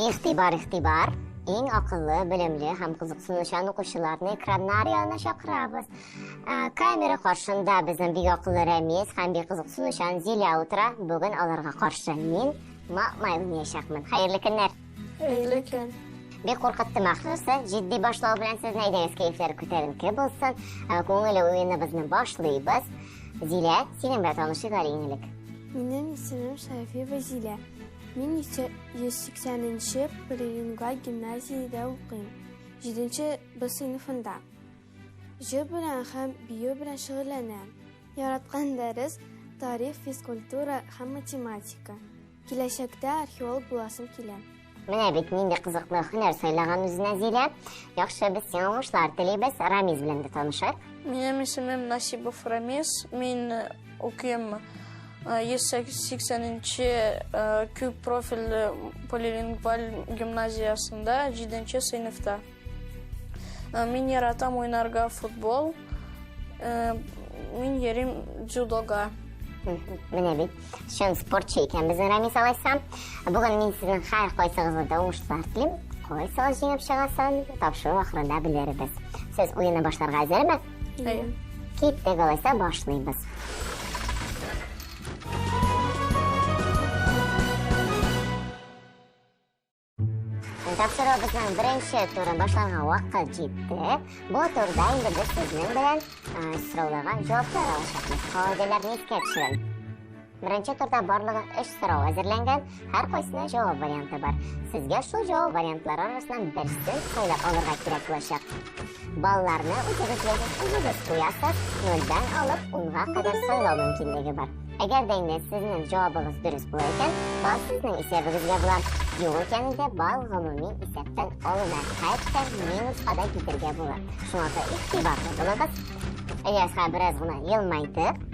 Игътибар, игътибар! Иң акыллы, белемле һәм кызыксынучан укучыларны экраннар янына чакырабыз. Камера каршында безнең бик акыллы Рәмис һәм бик кызыксынучан Зилә утыра. Бүген аларга каршы мин Маэмай уйнаячакмын. Хәерле көннәр! Хәерле көн! Бик куркыттым ахрысы. Җитди башлау белән сезне әйдәгез кәефләр күтәренке булсын. Күңелле уеныбызны башлыйбыз. Зилә, синең белән танышыйк әле иң элек. Минем исемем Шәрифиева Зилә. Мин 180 нче полилингваль гимназиядә укыйм, җиденче Б сыйныфында. Җыр белән һәм бию белән шөгыльләнәм. Яраткан дәрес, тарих, физкультура һәм математика. Киләчәктә археолог буласым килә. Менә бит нинди кызыклы һөнәр сайлаган үзенә Зилә. Яхшы, без сиңа уңышлар телибез. Рамиз белән дә танышыйк. Минем исемем Насибов Рамиз. Мин укыйм 180 нче күп профильле полилингваль гимназиясендә 7 сыйныфта. Мин яратам уйнарга футбол. Мин йөрим дзюдога. Менә бит, чын спортчы икән безнең Рамис алайса. Бүген мин сезнең һәр кайсыгызны да уңышлар телим. Кайсыгыз җиңеп чыгасын, тапшыру ахырында белербез. Сез уенны башларга әзерме? Әйе. Киттек алайса, башлыйбыз. Тапшыруыбызның беренче турын башларга вакыт җитте. Бу турда инде без сезнең белән сорауларга җаваплар алачакбыз. Кагыйдәләрне искә төшерәм. Беренче турда барлыгы өч сорау әзерләнгән, һәркайсына җавап варианты бар. Сезгә шул җавап вариантлары арасыннан берсен сайлап алырга кирәк булачак. Балларны үзегез беләсез, үзегез куясыз, нольдән алып унга кадәр сайлау мөмкинлеге бар. Әгәр дә инде сезнең җавабыгыз дөрес була икән, балл сезнең исәбегезгә була. Юк икән инде, балл гомуми исәптән алына, хәтта минуска да китергә була. Шуңа күрә игътибарлы булыгыз. Ильяска бераз гына елмайдык.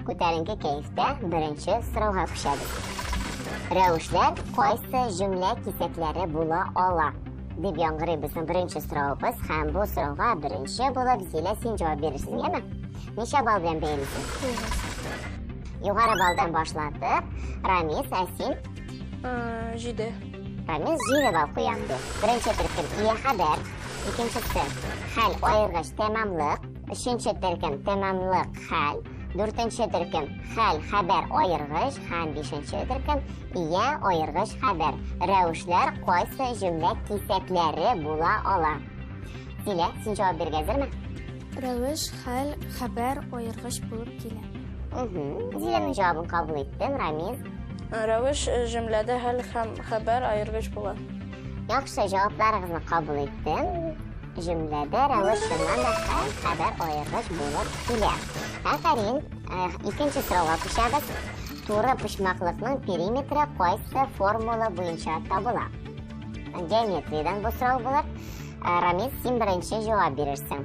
Күтәренке кәефтә беренче сорауга күчәбез. Рәвешләр кайсы җөмлә кисәкләре була ала? Дип яңгырый безнең беренче соравыбыз һәм бу сорауга беренче булып Зилә син җавап бирерсең, яме? Ничә балл белән бәялисең? Югары баллдан башладык. Рамис, ә син? 7. Рамис 7 балл куям ди. Беренче төркем ия хәбәр, икенчесе хәл аергыч тәмамлык, өченче төркем тәмамлык хәл, дүртенче төркем хәл хәбәр аергыч һәм бишенче төркем ия аергыч хәбәр. Рәвешләр кайсы җөмлә кисәкләре була ала? Зилә, син җавап бирергә әзерме? Рәвеш, хәл, хәбәр аергыч булып килә. Зиләнең җавабын кабул иттем, Рамиз. Рәвеш җөмләдә хәл һәм хәбәр аергыч була. Яхшы, җавапларыгызны кабул иттем. Җөмләдә рәвеш чыннан да хәл, хәбәр аергыч булып килә. Афәрин, икенче сорауга күчәбез. Туры почмаклыкның периметры кайсы формула буенча табыла? Геометриядән бу сорау булыр. Рамиз, син беренче җавап бирерсең.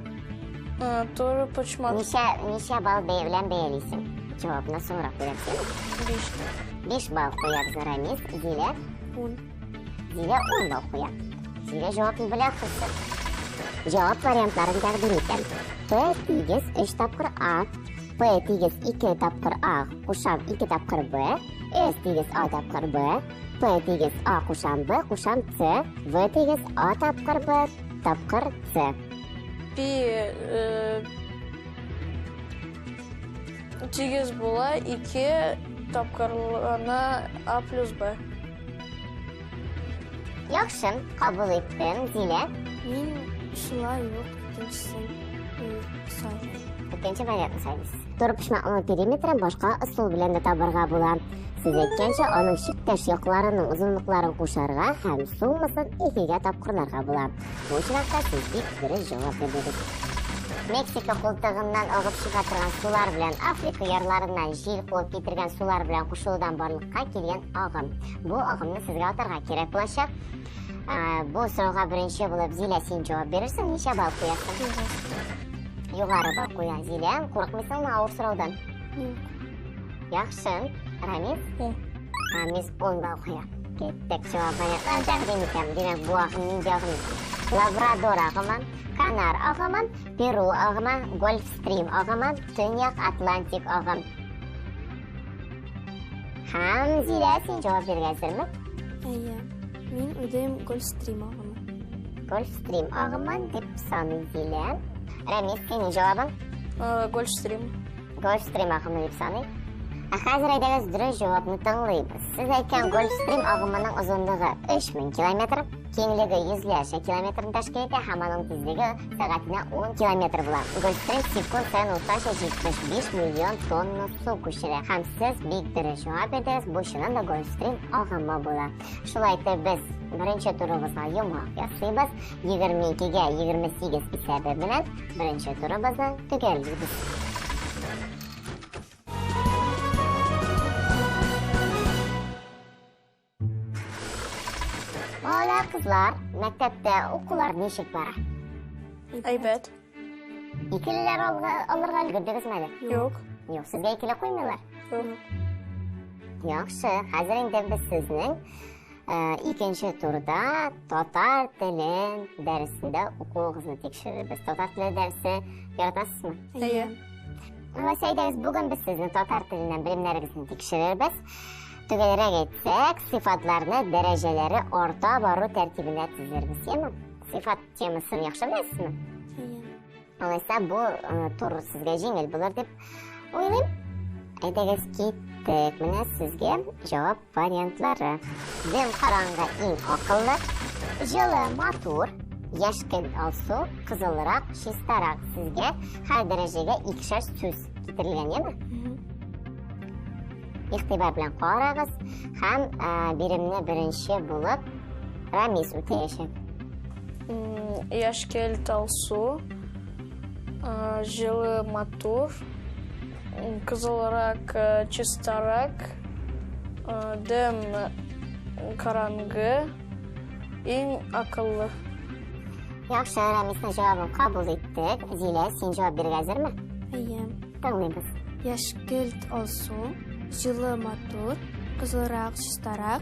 Туры почмак. Ничә балл белән бәялисең? Җавапны соңрак бирәсең. 5. 5 балл куябыз, Рамиз. Зилә? 10. Зилә 10 балл куя. Зилә җавапны белә ахрысы. Җавап вариантларын тәкъдим итәм. П тигез 3 тапкыр А, П тигез 2 тапкыр А кушам 2 тапкыр Б, С тигез А тапкыр Б, П тигез А кушам Б кушам С, В тигез А тапкыр Б тапкыр С. Пи тигез була 2 тапкырлана А плюс Б. Яхшы, кабул иттем, Зилә. Мин шулай ук икенчесен сайлыйм. Икенче вариантны сайлыйсыз. Туры почмакның периметрын башка ысул белән дә табарга була. Сез әйткәнчә, аның чиктәш якларының озынлыкларын кушарга һәм суммасын икегә тапкырларга була. Бу очракта сез бик дөрес җавап бирдегез. Мексика култыгыннан агып чыга торган сулар белән Африка ярларыннан җил куып китергән сулар белән кушылудан барлыкка килгән агым. Бу агымны сезгә атарга кирәк булачак. Бу сорауга беренче булып Зилә син җавап бирерсең, ничә балл куясың? Югары балл куя. Зилә, курыкмыйсыңмы авыр сораудан? Юк. Яхшы. Рамиз? Ун. Рамиз 10 балл куя. Киттек, җавап вариантларын тәкъдим итәм. Димәк, бу агым нинди агым? Лабрадор агымы, Канар агымы, Перу агымы, Гольфстрим агымы, Төньяк Атлантик агым. Һәм Зилә, син җавап бирергә әзерме? Әйе. Мин уйлыйм, Гольфстрим агымы. Гольфстрим агымы дип саный Зилә. Рәмис, синең җавабың? Гольфстрим. Гольфстрим агымы дип саный. Ә хәзер әйдәгез дөрес җавапны тыңлыйбыз. Сез әйткән Гольфстрим агымының озынлыгы 3000 километр, киңлеге йөзләрчә километрны тәшкил итә һәм аның тизлеге сәгатенә 10 километр була. Гольфстрим секунд саен уртача 75 миллион тонна су күчерә һәм сез бик дөрес җавап бирдегез, бу чыннан да Гольфстрим агымы була. Шулай итеп без беренче турыбызга йомгак ясыйбыз. 22-гә 28 исәбе белән беренче турыбызны төгәллибез. Балалар, кызлар, мәктәптә укулар ничек бара? Әйбәт. Икелеләр алырга өлгердегезме әле? Юк. Юк, сезгә икеле куймыйлар? Юк. Яхшы, хәзер инде без сезнең икенче турда татар телен дәресендә укуыгызны тикшерербез. Татар теле дәресе яратасызмы? Әйе. Алайса, әйдәгез, бүген без сезнең татар теленнән белемнәрегезне тикшерербез. Төгәлрәк әйтсәк, сыйфатларны дәрәҗәләре арта бару тәртибенә тезербез, яме? Сыйфат темасын яхшы беләсезме? Әйе. Алайса, бу тур сезгә җиңел булыр дип уйлыйм. Әйдәгез, киттек. Менә сезгә җавап вариантлары. Дөм караңгы иң акыллы, җылы матур, яшькелт алсу, кызылрак, чистарак. Сезгә һәр дәрәҗәгә икешәр сүз китерелгән, яме? Игътибар белән карагыз һәм биремне беренче булып Рамис үтәячәк. Яшькелт алсу, җылы матур, кызылрак, чистарак, дөм караңгы, иң акыллы. Яхшы, Рамисның җавабын кабул иттек. Зилә, син җавап бирергә әзерме? Әйе. Тыңлыйбыз. Яшькелт алсу, җылы матур, кызылрак, чистарак,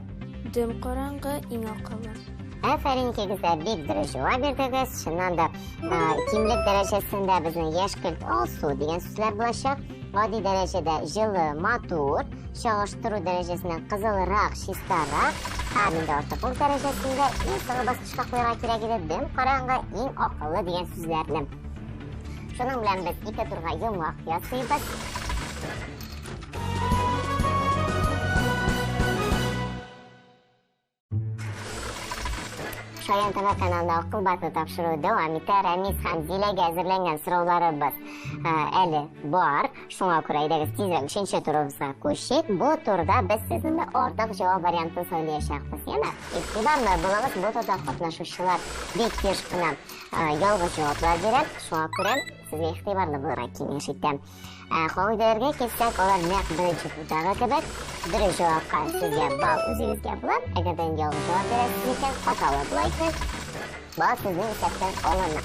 дөм караңгы, иң акыллы. Афәрин, икегез дә бик дөрес җавап бирдегез. Чыннан да, кимлек дәрәҗәсендә безнең яшькелт алсу дигән сүзләр булачак. Гади дәрәҗәдә җылы, матур, чагыштыру дәрәҗәсеннән кызылрак, чистарак, һәм инде артыклык дәрәҗәсендә иң соңгы баскычка куярга кирәк иде дөм караңгы, иң акыллы дигән сүзләрне. Шуның белән без ике турга йомгак ясыйбыз. Шаян ТВ каналында Акыл баты тапшыруы дәвам итә. Рәмис һәм Зиләгә әзерләнгән сорауларыбыз әле бар. Шуңа күрә әйдәгез тизрәк өченче турыбызга күчик. Бу турда без сезнең белән артык җавап вариантын сайлаячакбыз. Яме, игътибарлы булыгыз, бу турда катнашучылар бик еш кына ялгыш җаваплар бирә. Шуңа күрә сезгә игътибарлы булырга киңәш итәм. Кагыйдәләргә килсәк, алар нәкъ беренче турдагы кебек. Дөрес җавапка сезгә балл үзегезгә була. Әгәр дә инде ялгыш җавап бирәсез икән, хаталы була икән, балл сезнең исәптән алына.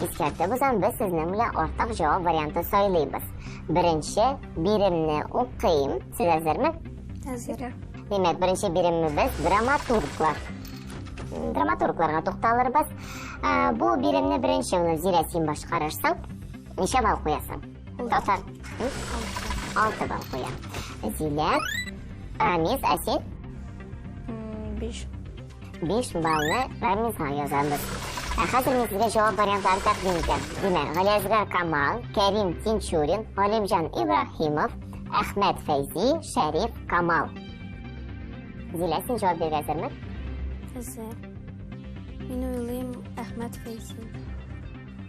Искәртеп узам, без сезнең белән артык җавап варианты сайлыйбыз. Беренче биремне укыйм. Сез әзерме? Әзер. Димәк, беренче биремебез драматурглар. Драматургларга тукталырбыз. Бу биремне беренче булып Зилә син башкарырсың. Ничә балл куясың? Татар. 6 балл куя. Зилә, Рамис, ә син? 5. 5 баллны Рамисга язабыз. Ә хәзер мин сезгә җавап вариантларын тәкъдим итәм. Димәк, Галиәсгар Камал, Кәрим Тинчурин, Галимҗан Ибраһимов, Әхмәт Фәйзи, Шәриф Камал. Зилә, син җавап бирергә әзерме? Әзер. Мин уйлыйм, Әхмәт Фәйзи.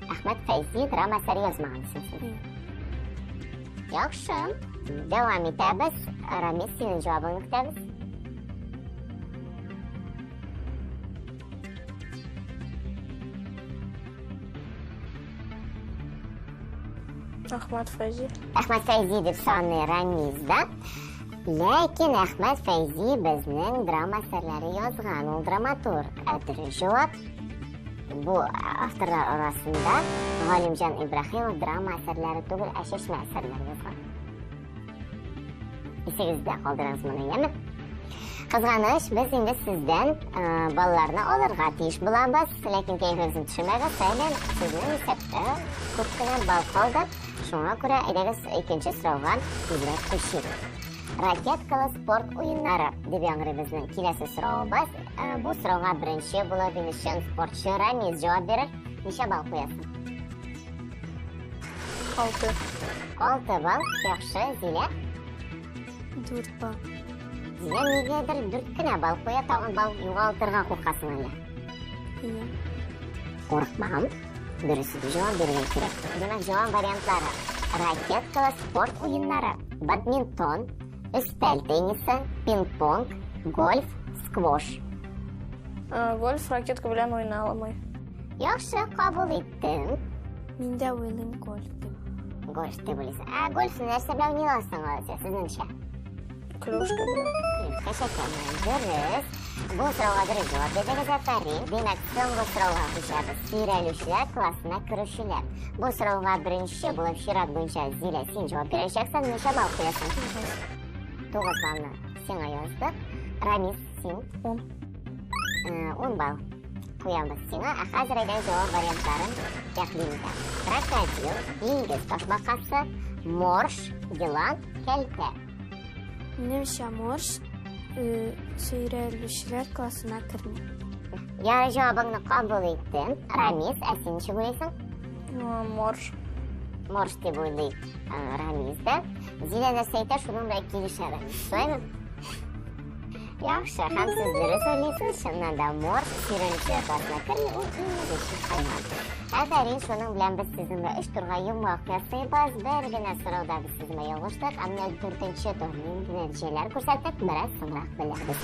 Әхмәт Фәйзи драма әсәре язмаган дисең. Яхшы. Дәвам итәбез. Рамис, синең җавабыңны көтәбез. Әхмәт Фәйзи. Әхмәт Фәйзи дип саный Рамис да. Ләкин Әхмәт Фәйзи безнең драма әсәрләре язган, ул драматург. Ә дөрес җавап бу авторлар арасында Галимҗан Ибраһимов драма әсәрләре түгел, ә чәчмә әсәрләре язган. Исегездә калдырыгыз моны, яме? Кызганыч, без инде сездән балларны алырга тиеш булабыз, ләкин кәефегезне төшермәгез, әле сезнең исәптә күп кенә балл калды. Шуңа күрә әйдәгез икенче сорауга тизрәк күчик. Ракеткалы спорт уеннары дип яңгырый безнең киләсе соравыбыз. Э, бу сорауга беренче булып инде чын спортчы Рамис җавап бирер. Ничә балл куясың? Алты. 6 балл. Яхшы, Зилә. 4 балл. Зилә нигәдер 4 кенә балл куя, тагын балл югалтырга куркасың әллә? Әйе. Курыкмам. Дөрес итеп җавап бирергә кирәк. Димәк, җавап вариантлары: ракеткалы спорт уеннары, бадминтон, өстәл теннисы, пинг-понг, гольф, сквош. Гольф ракетка белән уйный алмый. Яхшы, кабул иттем. Мин дә уйлыйм гольф дип. Гольф дип уйлыйсың. Ә гольф нәрсә белән уйный аласың алайса, сезнеңчә? Клюшка белән. Клюшка шәкәр белән. Дөрес. Бу сорауга дөрес җавап бирдегез, афәрин. Димәк, соңгы сорауга күчәбез. Сөйрәлүчеләр классына керүчеләр. Бу сорауга беренче булып чират буенча Зилә, син җавап бирәчәксең. Ничә балл куясың? 9. 9 баллны сиңа яздык. Рамис, син? 10. 10 балл куябыз сиңа. Ә хәзер әйдә җавап вариантларын тәкъдим итәм. Крокодил, диңгез ташбакасы, морж, елан, кәлтә. Минемчә, морж сөйрәлүчеләр классына керми. Ярый, җавабыңны кабул иттем. Рамис, ә син ничек уйлыйсың? Морж. Морж дип уйлый Рамис да. Зилә нәрсә әйтә, шуның белән килешә Рамис. Шулаймы? Яхшы, һәм сез дөрес уйлыйсыз, чыннан да морж сөйрәлүчеләр классына керми, ул имезүче хайван. Афәрин, шуның белән без сезнең белән өч турга йомгак ясыйбыз. Бер генә сорауда без сезнең белән ялгыштык, ә менә дүртенче тур нинди нәтиҗәләр күрсәтер, бераз соңрак белербез.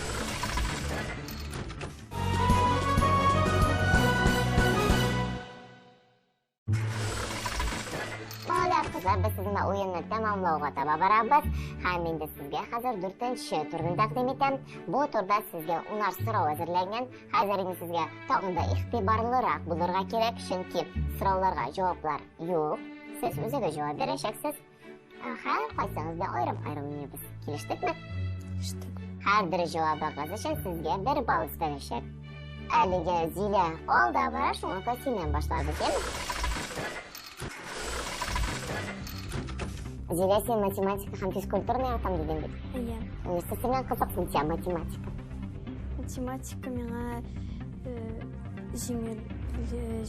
Балалар, кызлар, без сезнең белән уенны тәмамлауга таба барабыз. Һәм инде сезгә хәзер дүртенче турны тәкъдим итәм. Бу турда сезгә унар сорау әзерләнгән. Хәзер инде сезгә тагын да игътибарлырак булырга кирәк, чөнки сорауларга җаваплар юк. Сез үзегез җавап бирәчәксез. Һәр кайсыгыз да аерым-аерым уйныйбыз. Килештекме? Килештек. Һәр дөрес җавабыгыз өчен сезгә бер балл өстәләчәк. Әлегә Зилә алда бара, шуңа күрә синнән башларбыз, яме? Зилә, син математика һәм физкультураны яратам дидең бит. Әйе. Нәрсә сиңа кызык син математика? Математика миңа җиңел,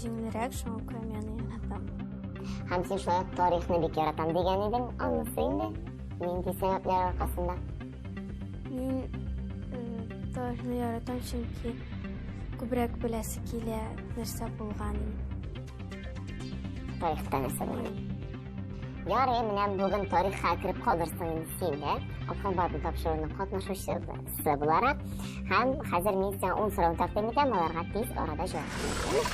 җиңелрәк, шуңа күрә мин аны яратам. Һәм син шулай ук тарихны бик яратам дигән идең, анысы инде нинди сәбәпләр аркасында? Мин тарихны яратам, чөнки күбрәк беләсе килә нәрсә булганын. Тарихта нәрсә булган? Ярый, менә бүген тарихка кереп калырсың инде син дә. Алхан Бабин тапшыруының катнашучысы буларак. Һәм хәзер мин сиңа 10 сорау тәкъдим итәм, аларга тиз арада җавап бир.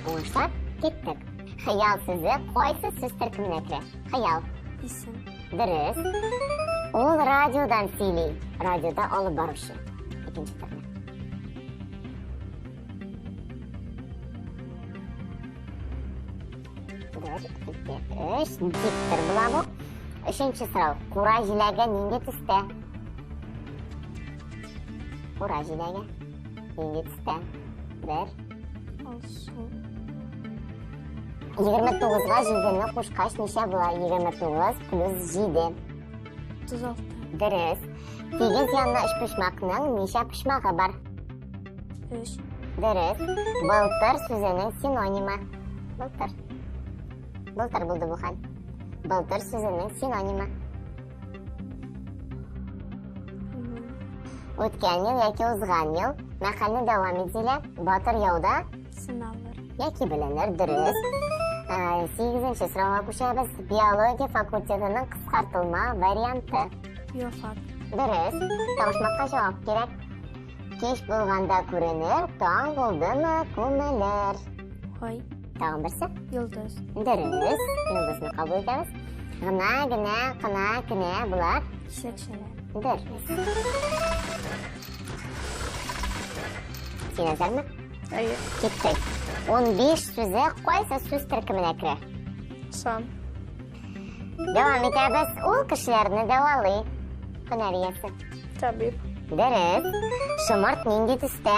Уңышлар, киттек. Хыял сүзе кайсы сүз төркеменә керә? Хыял. Исем. Дөрес. Ул радиодан сөйли. Радиода алып баручы. Икенче төрле. Бер, ике, өч. Диктор була бу. Өченче сорау. Кура җиләге нинди төстә? Кура җиләге нинди төстә? Бер. Алсу. 29-га 7-не кушкач ничә була? 29 плюс 7. 36. Дөрес. Тигез янына өчпочмакның ничә почмагы бар? 3. Дөрес. Былтыр сүзенең синонимы. Былтыр. Былтыр булды бу хәл. Былтыр сүзенең синонимы. Үткән ел яки узган ел. Мәкальне дәвам ит, Зилә. Батыр яуда сыналыр. Яки беленер, дөрес. Сигезенче сорауга күчәбез. Биология факультетының кыскартылма варианты. Биофак. Дөрес. Табышмакка җавап кирәк. Кич булганда күренер, таң булдымы күмелер. Ай. Тагын берсе. Йолдыз. Дөрес. Йолдызны кабул итәбез. Гына, генә, кына, кенә болар. Кисәкчәләр. Дөрес. Син әзерме? Әйе. Киттек. 15 сүзе кайсы сүз төркеменә керә? Сан. Дәвам итәбез. Ул кешеләрне дәвалый. Һөнәр иясе. Табиб. Дөрес. Шомырт нинди төстә?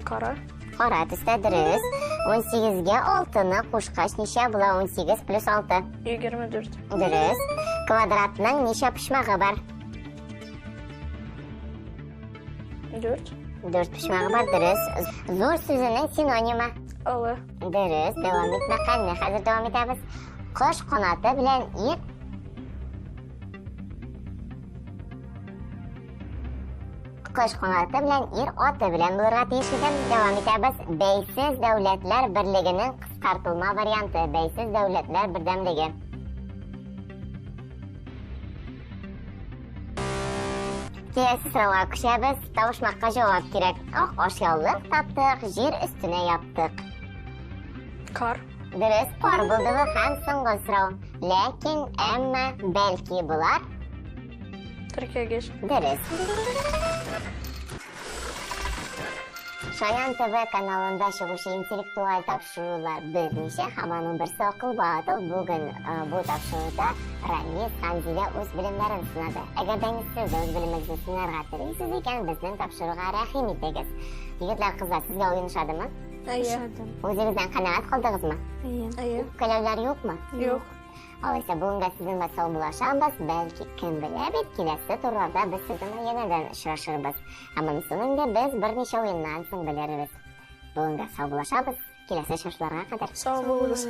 Кара. Кара төстә, дөрес. 18-гә 6-ны кушкач ничә була? 18 плюс 6. 24. Дөрес. Квадратның ничә почмагы бар? 4. 4 почмагы бар, дөрес. Зур сүзенең синонимы? Олы. Дөрес, дәвам ит мәкальне. Хәзер дәвам итәбез. Кош канаты белән ир Кош канаты белән ир аты белән булырга тиеш икән. Дәвам итәбез. Бәйсез дәүләтләр берлегенең кыскартылма варианты. Бәйсез дәүләтләр бердәмлеге. Киләсе сорауга күчәбез. Табышмакка җавап кирәк. Ак ашъяулык таптык, җир өстенә яптык. Кар. Дөрес, кар булдымы һәм соңгы сорау. Ләкин, әмма, бәлки болар Теркәгеч. Дөрес. Шаян ТВ каналында чыгучы интеллектуаль тапшырулар берничә һәм аның берсе Акыл Батыл. Бүген э, бу тапшыруда Рамис һәм Зилә үз белемнәрен сынады. Әгәр дә сез дә үз белемегезне сынарга телисез икән, безнең тапшыруга рәхим итегез. Егетләр, кызлар, сезгә уен ошадымы? Әйе. Ошады. Үзегездән канәгать калдыгызмы? Әйе. Әйе. Үпкәләүләр юкмы? Юк. Алайса бүгенгә сезнең белән саубуллашабыз, бәлки кем белә бит, киләсе турларда без сезнең белән янәдән очрашырбыз. Ә монысын инде без берничә уеннан соң белербез. Бүгенгә саубуллашабыз, киләсе очрашуларга кадәр. Сау булыгыз.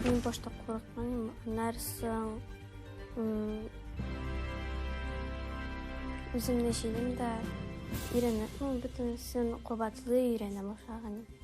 Мин башта курыккан идем, аннары соң үземне җыйдым да өйрәнә, ну, бөтенесен кабатлый өйрәнә башлаган идем.